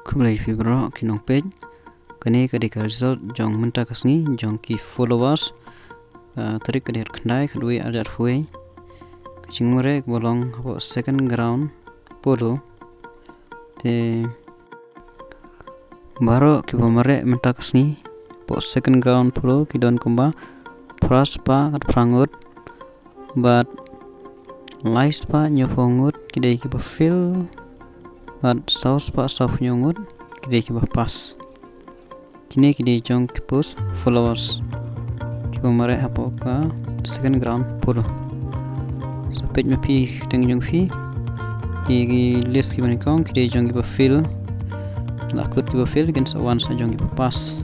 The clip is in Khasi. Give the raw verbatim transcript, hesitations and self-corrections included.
Khublei phi baroh ki nongpeit. Kane ka dei ka result jong mynta ka sngi jong ki followers. Ka tarik ka dei khyndai, khatwei, arhajar arphew. Ka jingmareh kaba long hapoh second ground polo. Te baroh kiba mareh mynta ka sngi hapoh second ground polo ki don kumba phra spah khatphra ngut, bad lai spah hynñiewphew ngut ki dei kiba fail, bad saw spah sawphew hynñiew ngut ki dei kiba pass. Kine ki dei jong ki post followers kiba mareh hapoh ka second ground polo. Sa peit ma phi kyrteng jong phi, ki list kiba nyngkong ki dei jong kiba fail. La kut kiba fail, kin sa wan sa jong kiba pass.